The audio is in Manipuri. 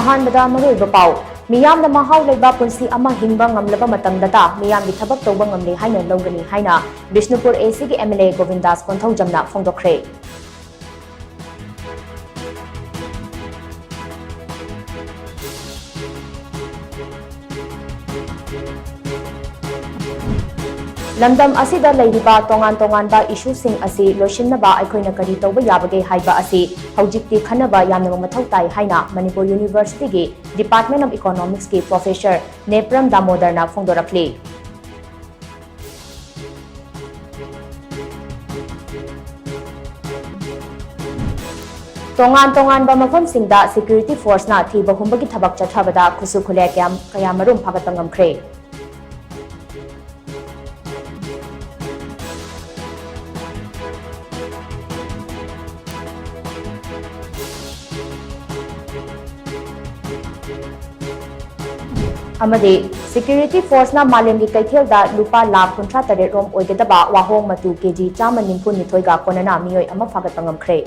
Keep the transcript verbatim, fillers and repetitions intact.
ꯑꯍꯥꯟꯕꯗ ꯃꯔꯨꯑꯣꯏꯕ ꯄꯥꯎ꯫ ꯃꯤꯌꯥꯝꯅ ꯃꯍꯥꯎ ꯂꯩꯕ ꯄꯨꯟꯁꯤ ꯑꯃ ꯍꯤꯡꯕ ꯉꯝꯂꯕ ꯃꯇꯝꯗꯇ ꯃꯤꯌꯥꯝꯒꯤ ꯊꯕꯛ ꯇꯧꯕ ꯉꯝꯂꯤ ꯍꯥꯏꯅ ꯂꯧꯒꯅꯤ ꯍꯥꯏꯅ ꯕꯤꯁꯅꯨꯄꯨꯔ ꯑꯦ ꯁꯤꯒꯤ ꯑꯦꯝ ꯑꯦꯜ ꯑꯦ ꯒꯣꯕꯤꯟꯗꯥꯁ ꯀꯣꯟꯊꯧꯖꯝꯅ ꯐꯣꯡꯗꯣꯛꯈ꯭ꯔꯦ꯫ ꯂꯝꯗꯝ ꯑꯁꯤꯗ ꯂꯩꯔꯤꯕ ꯇꯣꯉꯥꯟ ꯇꯣꯉꯥꯟꯕ ꯏꯁꯨꯁꯤꯡ ꯑꯁꯤ ꯂꯣꯏꯁꯤꯟꯅꯕ ꯑꯩꯈꯣꯏꯅ ꯀꯔꯤ ꯇꯧꯕ ꯌꯥꯕꯒꯦ ꯍꯥꯏꯕ ꯑꯁꯤ ꯍꯧꯖꯤꯛꯇꯤ ꯈꯟꯅꯕ ꯌꯥꯝꯅ ꯃꯊꯧ ꯇꯥꯏ ꯍꯥꯏꯅ ꯃꯅꯤꯄꯨꯔ ꯌꯨꯅꯤꯚꯔꯁꯤꯇꯤꯒꯤ ꯗꯤꯄꯥꯔꯠꯃꯦꯟ ꯑꯣꯐ ꯏꯀꯣꯅꯣꯃꯤꯛꯁꯀꯤ ꯄ꯭ꯔꯣꯐꯦꯁꯔ ꯅꯦꯄ꯭ꯔꯝ ꯗꯥꯃꯣꯗꯔꯅ ꯐꯣꯡꯗꯣꯔꯛꯂꯤ꯫ ꯇꯣꯉꯥꯟ ꯇꯣꯉꯥꯟꯕ ꯃꯐꯝꯁꯤꯡꯗ ꯁꯦꯀ꯭ꯌꯨꯔꯤꯇꯤ ꯐꯣꯔꯁꯅ ꯊꯤꯕ ꯍꯨꯝꯕꯒꯤ ꯊꯕꯛ ꯆꯠꯊꯕꯗ ꯈꯨꯠꯁꯨ ꯈꯨꯠꯂꯥꯏ ꯀꯌꯥ, ꯀꯌꯥꯃꯔꯨꯝ ꯐꯥꯒꯠꯄ ꯉꯝꯈ꯭ꯔꯦ꯫ ꯑꯃꯗꯤ ꯁꯦꯀ꯭ꯌꯨꯔꯤꯇꯤ ꯐꯣꯔꯁꯅ ꯃꯥꯂꯦꯝꯒꯤ ꯀꯩꯊꯦꯜꯗ ꯂꯨꯄꯥ ꯂꯥꯈ ꯀꯨꯟꯊ꯭ꯔꯥ ꯇꯔꯦꯠ ꯔꯣꯝ ꯑꯣꯏꯒꯗꯕ ꯋꯥꯍꯣꯡ ꯃꯇꯨ ꯀꯦꯖꯤ ꯆꯥꯝꯃ ꯅꯤꯐꯨ ꯅꯤꯊꯣꯏꯒ ꯀꯣꯟꯅꯅ ꯃꯤꯑꯣꯏ ꯑꯃ ꯐꯥꯒꯠꯄ ꯉꯝꯈ꯭ꯔꯦ꯫